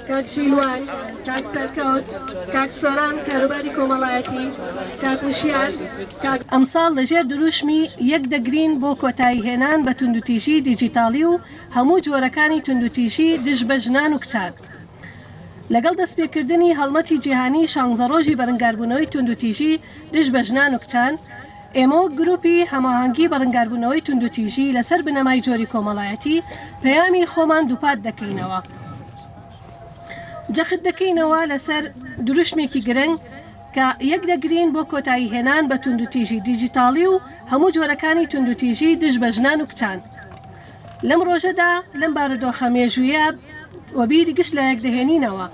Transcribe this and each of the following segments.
کاک ژیلوان، کاک سەرکەوت، کاک سۆران کاروباری کۆمەڵایەتی، کاک وشیار، کاک. ئەمساڵ لەژێر دروشمی یەک دەگرین بۆ کۆتایی هێنان بە توندوتیژی دیجیتاڵی و هەموو جۆرەکانی توندوتیژی دژ بە ژنان و کچان لەگەڵ دەستپێکردنی هەڵمەتی جیهانی شانزە ڕۆژی بەرنگاربوونەوەی توندوتیژی دژ بە ژنان و کچان ئێمە وەک گروپی هەماهەنگی بەرنگاربوونەوەی توندوتیژی لەسەر بنەمای جۆری کۆمەڵایەتی پەیامی خۆمان دووپات دەکەینەوە. جەخت دەکەینەوە لەسەر دروشمێکی گرنگ کە یەکدەگرین بۆ کۆتایی هێنان بە توندوتیژی دیجیتاڵی و هەموو جۆرەکانی توندوتیژی دژ بە ژنان و کچان. لەم ڕۆژەدا لەم بارودۆخە مێژوویە وەبیری گشت لایەک دەهێنینەوە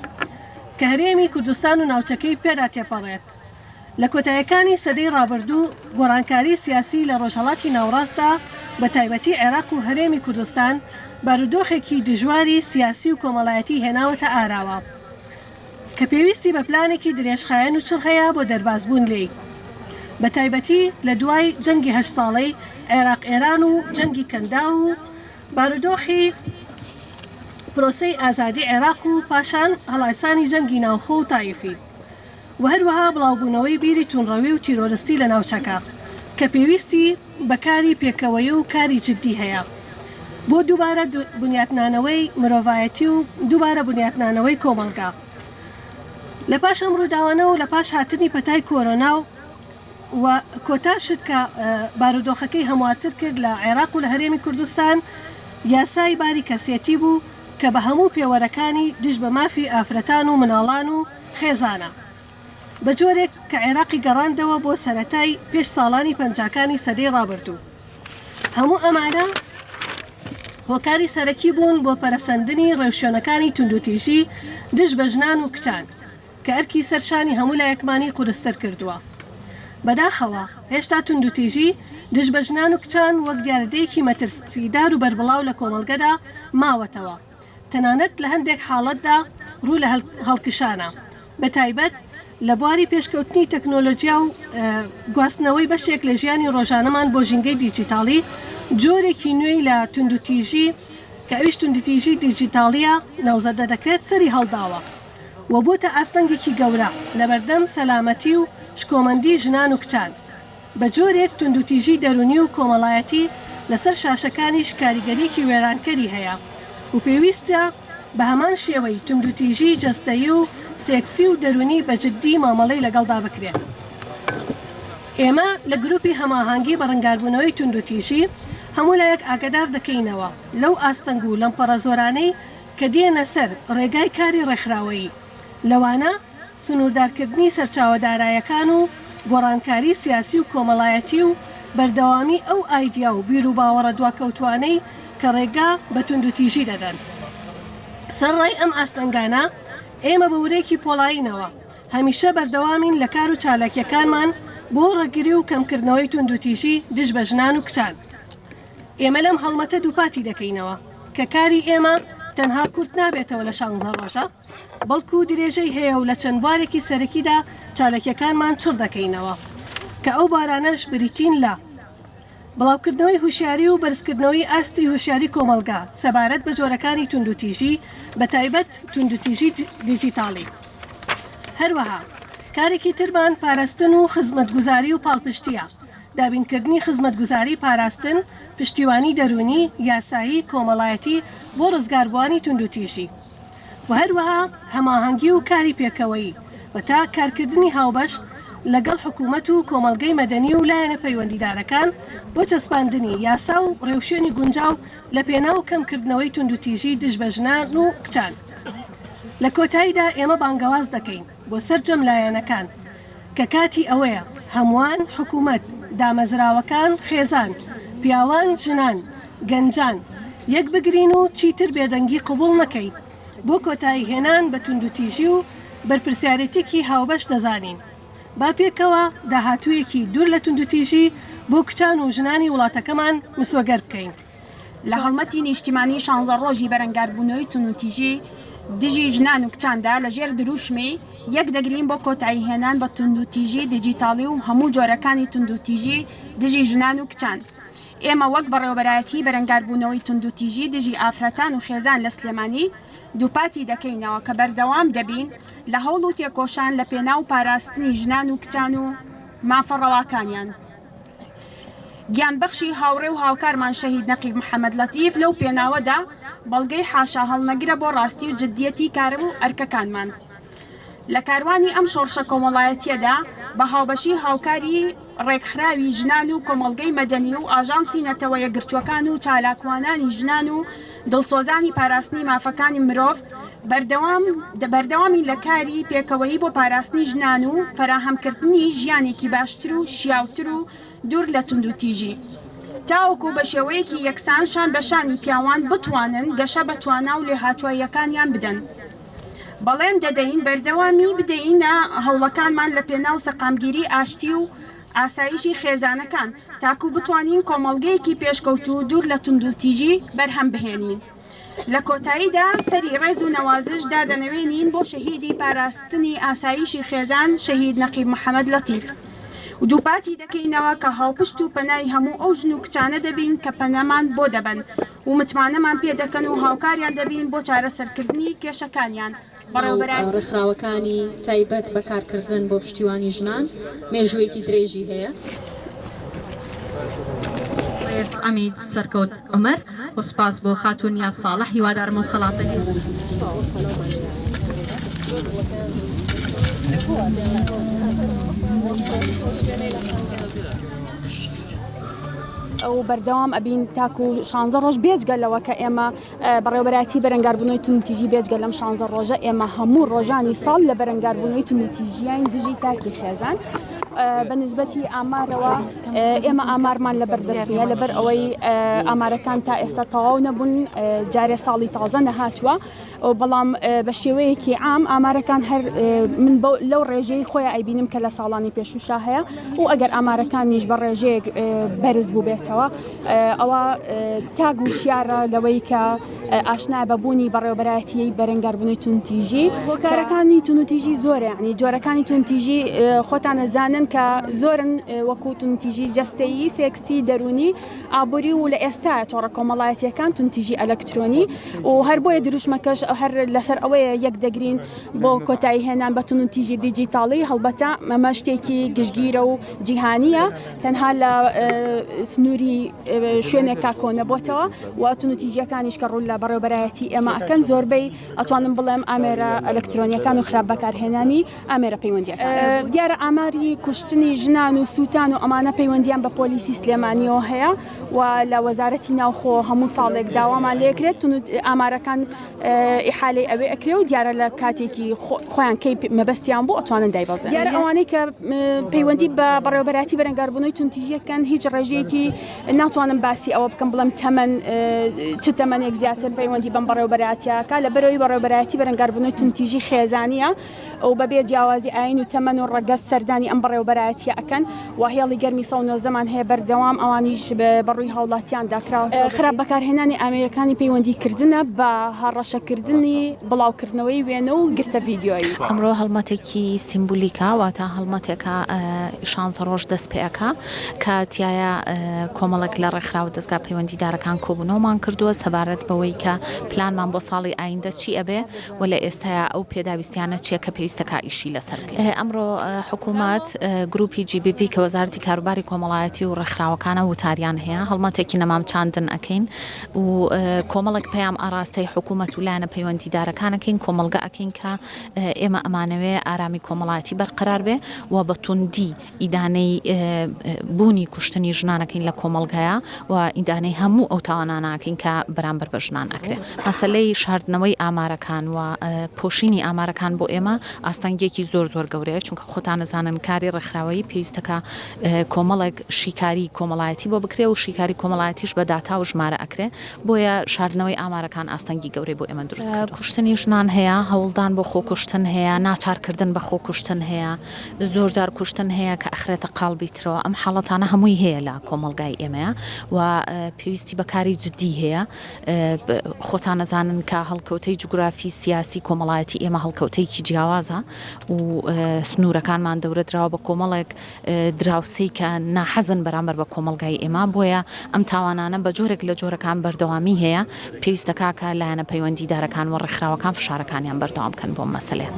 کە هەرێمی کوردستان و ناوچەکەی پێدا تێپەڕێت. لە کۆتایەکانی سەدەی ڕابردوو گۆڕانکاری سیاسی لە ڕۆژهەڵاتی ناوڕاستدا بە تایبەتی عێراق و هەرێمی کوردستان بارودۆخێکی دژواری سیاسی و کۆمەڵایەتی هێناوەتە ئاراوە کە پێویستی بە پلانێکی درێژخایەن و چڕ هەیە بۆ دەربازبوون لێی بە تایبەتی لە دوای جەنگی هەشت ساڵەی عێراق ئێران و جەنگی کەنداو و بارودۆخی پرۆسەی ئازادی عێراق و پاشان هەڵایسانی جەنگی ناوخۆ و تایفی. و هەروەها بڵاوبوونەوەی بیری توندڕەوی و تیرۆرستی لە ناوچەکە کە پێویستی بە کاری پێکەوەیی و کاری جددی هەیە بۆ دووبارە بنیاتنانەوەی مرۆڤایەتی و دووبارە بنیاتنانەوەی کۆمەڵگا. لە پاش ئەم ڕووداوانە و لە پاش هاتنی پەتای کۆرۆنا و و کۆتا شت کە بارودۆخەکەی هەموارتر کرد لە عێراق و لە هەرێمی کوردستان یاسای باری کەسێتی بوو کە بە هەموو پێوەرەکانی دژ بە مافی ئافرەتان و مناڵان و خێزانە، بە جۆرێک کە عێراقی گەڕاندەوە بۆ سەرەتای پێش ساڵانی پەنجاکانی سەدەی ڕابردوو. هەموو ئەمانە هۆکاری سەرەکی بوون بۆ پەرەسەندنی ڕێوشوێنەکانی توندوتیژی دژ بە ژنان و کچان، کە ئەرکی سەر شانی هەموو لایەکمانی قورستر کردووە. بەداخەوە هێشتا توندوتیژی دژ بە ژنان و کچان وەک دیاردەیەکی مەترسیدار و بەربڵاو لە کۆمەڵگەدا ماوەتەوە. تەنانەت لە هەندێک حاڵەتدا ڕوو لە هەڵکشانە، بە تایبەت لە بواری پێشکەوتنی تەکنۆلۆجیا و گواستنەوەی بەشێک لە ژیانی ڕۆژانەمان بۆ ژینگەی دیجیتاڵی، جۆرێکی نوێی لە توندوتیژی کە ئەویش توندوتیژی دیجیتاڵییە ناوزەدە دەکرێت سەری هەڵداوە و بۆتە ئاستەنگێکی گەورە لەبەردەم سەلامەتی و شکۆمەندی ژنان و کچان. بە جۆرێک توندوتیژی دەروونی و کۆمەڵایەتی لەسەر شاشەکانیش کاریگەرییەکی وێرانکەری هەیە و پێویستە بە هەمان شێوەی توندوتیژی جەستەیی و سێکسی و دەروونی بە جددی مامەڵەی لەگەڵدا بکرێت. ئێمە لە گروپی هەماهەنگی بەرەنگاربوونەوەی توندوتیژی هەموو لایەک ئاگادار دەکەینەوە لەو ئاستەنگ و لەمپەڕە زۆرانەی کە دێنە سەر ڕێگای کاری ڕێکخراوەیی لەوانە سنووردارکردنی سەرچاوە دارایەکان و گۆڕانکاری سیاسی و کۆمەڵایەتی و بەردەوامی ئەو ئایدیا و بیروباوەڕە دواکەوتووانەی کە ڕێگا بە توندوتیژی دەدەن. سەرەڕای ئەم ئاستەنگانە، ئێمە بە ورەیەکی پۆڵایینەوە هەمیشە بەردەوامین لە کار و چالاکییەکانمان بۆ ڕێگری و کەمکردنەوەی توندوتیژی دژ بە ژنان و کچان. ئێمە لەم هەڵمەتە دووپاتی دەکەینەوە کە کاری ئێمە تەنها کورت نابێتەوە لە شانزە ڕۆژە، بەڵکو درێژەی هەیە و لە چەند بوارێکی سەرەکیدا چالاکیەکانمان چڕ دەکەینەوە کە ئەو بوارانەش بریتین لە، بڵاوکردنەوەی هوشیاری و بەرزکردنەوەی ئاستی هوشیاری کۆمەڵگا سەبارەت بە جۆرەکانی توندوتیژی بەتایبەت توندوتیژی دیجیتاڵی. هەروەها کارێکی ترمان پاراستن و خزمەتگوزاری و پاڵپشتیە، دابینکردنی خزمەتگوزاری پاراستن، پشتیوانی دەروونی، یاسایی، کۆمەڵایەتی بۆ ڕزگاربووانی توندوتیژی. و هەروەها هەماهەنگی و کاری پێکەوەیی و تا کارکردنی هاوبەش لەگەڵ حکوومەت و کۆمەڵگەی مەدەنی و لایەنە پەیوەندیدارەکان بۆ چەسپاندنی یاسا و ڕێوشوێنی گونجاو لە پێناو کەمکردنەوەی توندوتیژی دژ بە ژنان و کچان. لە کۆتاییدا ئێمە بانگەواز دەکەین بۆ سەرجەم لایەنەکان کە کاتی ئەوەیە هەمووان، حکوومەت، دامەزراوەکان، خێزان، پیاوان، ژنان، گەنجان، یەک بگرین و چیتر بێدەنگی قبوڵ نەکەین بۆ کۆتایی هێنان بە توندوتیژی و بەرپرسیارێتیکی هاوبەش دەزانین. با پێکەوە داهاتوویەکی دوور لە توندوتیژی بۆ کچان و ژنانی وڵاتەکەمان مسۆگەر بکەین. لە هەڵمەتی نیشتیمانی شانزە ڕۆژی بەرەنگاربوونەوەی توندوتیژی دژی ژنان و کچاندا لە ژێر درووشمی، یەک دەگرین بۆ کۆتاییهێنان بە توندوتیژی دیجیتاڵی و هەموو جۆرەکانی توندوتیژی دژی ژنان و کچان، ئێمە وەک بەڕێوەبەرایەتیی بەرەنگاربوونەوەی توندوتیژی دژی ئافرەتان و خێزان لە سلێمانی دووپاتی دەکەینەوە کە بەردەوام دەبین لە هەوڵ و تێکۆشان لە پێناو پاراستنی ژنان و کچان و مافە ڕەواکانیان. گیانبەخشی هاوڕێ و هاوکارمان شەهید نەقیب محەمەد لەتیف لەو پێناوەدا بەڵگەی حاشاهەڵنەگرە بۆ ڕاستی و جددیەتی کار و ئەرکەکانمان. لە کاروانی ئەم شۆڕشە کۆمەڵایەتییەدا بە هاوبەشی هاوکاری ڕێکخراوی ژنان و کۆمەڵگەی مەدەنی و ئاژانسی نەتەوە یەکگرتووەکان و چالاکوانانی ژنان و دڵسۆزانی پاراستنی مافەکانی مرۆڤ بەردەوام بەردەوامین لە کاری پێکەوەیی بۆ پاراستنی ژنان و فەراهەمکردنی ژیانێکی باشتر و شیاوتر و دوور لە توندوتیژی تاوەکو بە شێوەیەکی یەکسان شان بە شانی پیاوان بتوانن گەشە بە توانا و لێهاتووییەکانیان بدەن. بەڵێن دەدەین بەردەوامی بدەینە هەوڵەکانمان لە پێناو سەقامگیری ئاشتی و ئاسایشی خێزانەکان تاکو بتوانین کۆمەڵگەیەکی پێشکەوتوو و دوور لە توندوتیژی بەرهەم بهێنین. لە کۆتاییدا سەری ڕێز و نەوازش دادەنەوێنین بۆ شەهیدی پاراستنی ئاسایشی خێزان شەهید نەقیب محەمەد لەتیف و دووپاتی دەکەینەوە کە هاوپشت و پەنای هەموو ئەو ژن و کچانە دەبین کە پەنامان بۆ دەبەن و متمانەمان پێدەکەن و هاوکاریان دەبین بۆ چارەسەرکردنی کێشەکانیان. بەڕێوەبەرایەتی. ڕێکخراوەکانی تایبەت بە کارکردن بۆ پشتیوانی ژنان مێژوویەکی درێژی هەیە. بەڕێز عەمید سەرکەوت عومەر و سوپاس بۆ خاتوو نیاز ساڵح هیوادارم ئەو خەڵاتە. و بەردەوام ئەبین تاکو شانزە ڕۆژ بێجگە لەوە کە ئێمە بەڕێوەبەرایەتی بەرەنگاربوونەوەی توندوتیژی بێجگە لەم شانزە ڕۆژە ئێمە هەموو ڕۆژانی ساڵ لە بەرەنگاربوونەوەی توندوتیژیین دژی تاکی خێزان بە نسبەتی ئامارەوە ئێمە ئامارمان لە بەردەست نییە لەبەر ئەوەی ئامارەکان تا ئێستا تەواو نەبوون جارێ ساڵی تازە نەهاتووە بەڵام بە شێوەیەکی عام ئامارەکان هەر من لەو ڕێژەی خۆی ئەیبینم کە لە ساڵانی پێشوشا هەیە و ئەگەر ئامارەکانیش بە ڕێژەیەک بەرز بووبێتەوە ئەوە تاک وشیارە لەوەی کە ئاشنا بە بوونی بەڕێوەبەرایەتیی بەرەنگاربوونەوەی توندتیژی. هۆکارەکانی توندوتیژی زۆرە یانی جۆرەکانی توندتیژی خۆتان ئەزانن کە زۆرن وەکو توندتیژی جەستەیی، سێکسی، دەروونی، ئابووری و لە ئێستا تۆڕە کۆمەڵایەتییەکان توندتیژی ئەلەکترۆنی و هەر بۆیە دروشمەکەش هەر لەسەر ئەوەیە یەک دەگرین بۆ کۆتایی هێنان بە توندوتیژی دیجیتاڵی هەڵبەتە ئەمە شتێکی گشتگیرە و جیهانییە تەنها لە سنووری شوێنێکا کۆنەبۆتەوە و توندوتیژیەکانیش کە ڕوو لە بەڕێوەبەرایەتی ئێمە ئەکەن زۆربەی ئەتوانم بڵێم ئامێرە ئەلکترۆنیەکان و خراپ بەکارهێنانی ئامێرە پەیوەندیەکان دیارە ئاماری کوشتنی ژنان و سووتان و ئەمانە پەیوەندیان بە پۆلیسی سلێمانیەوە هەیە و لە وەزارەتی ناوخۆ هەموو ساڵێک داوامان لێکرێت ئامارەکان ئیحالەی ئەوێ ئەکرێ و دیارە لە کاتێکی خۆیان کەی مەبەستیان بوو ئەتوانن دایبەزێنن. دیارە ئەوانەی کە پەیوەندی بە بەڕێوەبەرایەتی بەرەنگاربوونەوەی توندتیژیەکەن هیچ ڕێژەیەکی ناتوانم باسی ئەوە بکەم بڵێم تەمەن چ تەمەنێک زیاتر پەیوەندی بەم بەڕێوەبەرایەتیەکە لەبەرەوەی بەڕێوەبەرایەتی بەرەنگاربوونەوەی توندتیژی خێزانیە و بەبێ جیاوازی ئایین و تەمەن و ڕەگەز سەردانی ئەم بەڕێوەبەرایەتییە ئەکەن و هێڵی گەرمی 119 مان هەیە بەردەوام ئەوانیش بەڕووی هاوڵاتیاندا کراوەتەوە. خراپ بەکارهێنانی ئامێرەکانی پەیوەندی کردنە بە هەڕەشەکردنی بڵاوکردنەوەی وێنە و گرتە ڤیدیۆیی. ئەمڕۆ هەڵمەتێکی سیمبولیکە، واتە هەڵمەتێکە شانزە ڕۆژ دەست پێ ئەکا کە تیایا کۆمەڵێک لە ڕێکخراو و دەزگا پەیوەندیدارەکان کۆبوونەوەمان کردووە سەبارەت بەوەی کە پلانمان بۆ ساڵی ئایندە چی ئەبێ و لە ئێستایا ئەو پێداویستیانە چیە کە پێویستە کا ئیشی لەسەر بکەین. ئەمڕۆ حکوومەت گروپی GBV کە وەزارەتی کاروباری کۆمەڵایەتی و ڕێکخراوەکانە وتاریان هەیە هەڵمەتێکی نەمام چاندن ئەکەین و کۆمەڵێک پەیام ئاڕاستەی حکوومەت و لایەنە پەیوەندیدارەکان ئەکەین کۆمەڵگە ئەکەین کە ئێمە ئەمانەوێ ئارامی کۆمەڵایەتی بەرقەرار بێ و بە توندی ئیدانەی بوونی کوشتنی ژنان ئەکەین لە کۆمەڵگایا و ئیدانەی هەموو ئەو تاوانانە ئەکەین کە بەرامبەر بە ژنان. ژنان ئەکرێ. مەسەلەی شاردنەوەی ئامارەکان و پۆشینی ئامارەکان بۆ ئێمە ئاستەنگیەکی زۆر زۆر گەورەیە، چونکە خۆتان ئەزانن کاری ڕێکخراوەیی پێویستەکا کۆمەڵێک شیکاری کۆمەڵایەتی بۆ بکرێ و شیکاری کۆمەڵایەتیش بە داتا و ژمارە ئەکرێ، بۆیە شاردنەوەی ئامارەکان ئاستەنگی گەورەی بۆ ئێمە دروست کردووە. کوشتنی ژنان هەیە، هەوڵدان بۆ خۆکوشتن هەیە، ناچارکردن بە خۆکوشتن هەیە، زۆر جار کوشتن هەیە کە ئەخرێتە قاڵبی ترەوە، ئەم حاڵەتانە هەمووی هەیە لە کۆمەڵگای ئێمەیا و پێویستی بە کاری جدی هەیە. خۆتان ئەزانن کە هەڵکەوتەی جوگرافی سیاسی کۆمەڵایەتی ئێمە هەڵکەوتەیەکی جیاوازە و سنوورەکانمان دەورە دراوە بە کۆمەڵێک دراوسێی کە ناحەزن بەرامبەر بە کۆمەڵگای ئێمە، بۆیە ئەم تاوانانە بە جۆرێک لە جۆرەکان بەردەوامی هەیە، پێویست دەکا کە لایەنە پەیوەندیدارەکان و ڕێکخراوەکان فشارەکانیان بەردەوام بکەن بۆ ئەم مەسەلەیە.